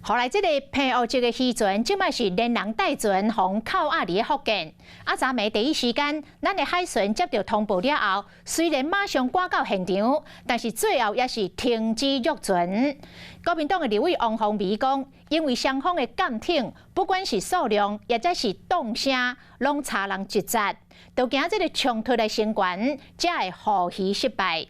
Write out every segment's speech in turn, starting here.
予來這個澎湖籍的漁船，這擺是連人帶船予扣押佇咧福建。啊，昨暝第一時間，咱的海巡接著通報了後，雖然馬上趕到現場，但是最後也是停止掠船。國民黨的立委王鴻薇講，因為雙方的艦艇，不管是數量，抑或是動聲，攏差人一截，就驚這个衝突來升懸，才會護魚失敗。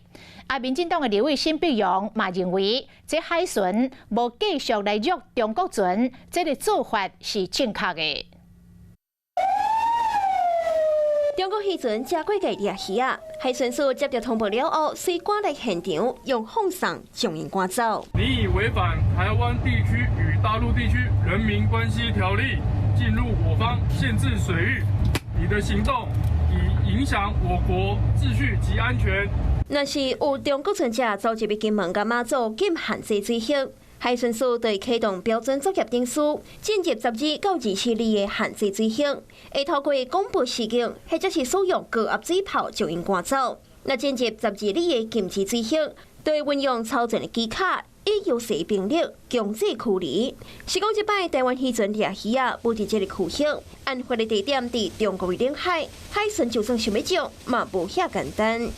啊，民進黨的立委沈碧榮嘛認為，這海巡無繼續來掠中國船，這个做法是正確的。中國漁船正過界掠魚仔，海巡署接著通報了後，隨趕來現場，用放送將𪜶趕走。你已違反臺灣地區與大陸地區人民關係條例，進入我方限制水域，你的行動已影響我國秩序及安全。若是有中國船隻走入金門佮馬祖禁限制水域，海巡署就啟動標準作業程序，進入12到24里的限制水域，會透過廣播示警，或者是使用高壓水炮將𪜶趕走。若進入十二里的禁止水域，就會運用操作的機卡以優勢兵力強制驅離。是講這擺臺灣漁船掠魚仔，無佇這个區域，案發的地點佇中國的領海，海巡就算想欲捉，嘛無遐簡單。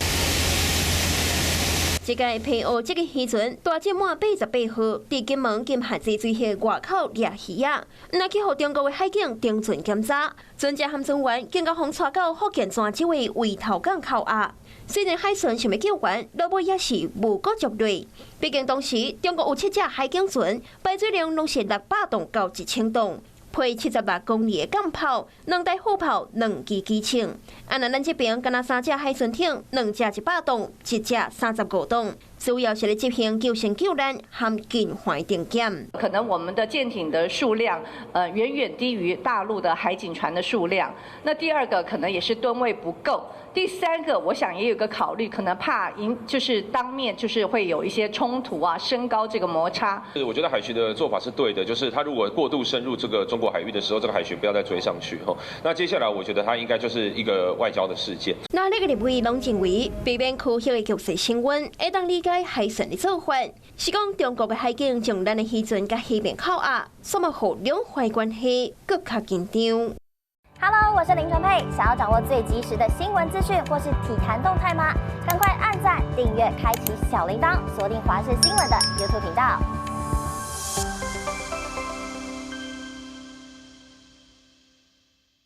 這个澎湖這个漁船大隻滿88號，佇金門禁限制水域外口掠魚仔，若去予中國的海警登船檢查，船隻和船員更加予帶到福建泉州的圍頭港扣押。雖然海巡想欲救援，落尾也是無果著落。畢竟當時中國有七隻海警船，排水量攏是600噸到1000噸。配76公里的鋼炮，兩台副炮，兩支機槍。啊，若咱這邊敢若三隻海巡艇，兩隻100噸，一隻35噸，主要是咧執行救生救難和近環定檢。可能我們的艦艇的數量，遠遠低於大陸的海警船的數量。那第二個可能也是噸位不夠。第三個，我想也有個考慮，可能怕引就是當面就是會有一些衝突啊，升高這個摩擦。我覺得海巡的做法是對的，就是他如果過度深入這個中國海域的時候，這個海巡不要再追上去。那接下來我覺得他應該就是一個外交的事件。那呢个立委攏認為，避免區域的局勢升溫，會當理解海巡的做法，是講中國的海警將咱的漁船佮漁民扣押，煞嘛予兩岸關係閣較緊張。 Hello，我是林純佩。想要掌握最及時的新聞資訊或是體壇動態嗎？趕快按讚、訂閱、開啟小鈴鐺，鎖定華視新聞的 YouTube 頻道。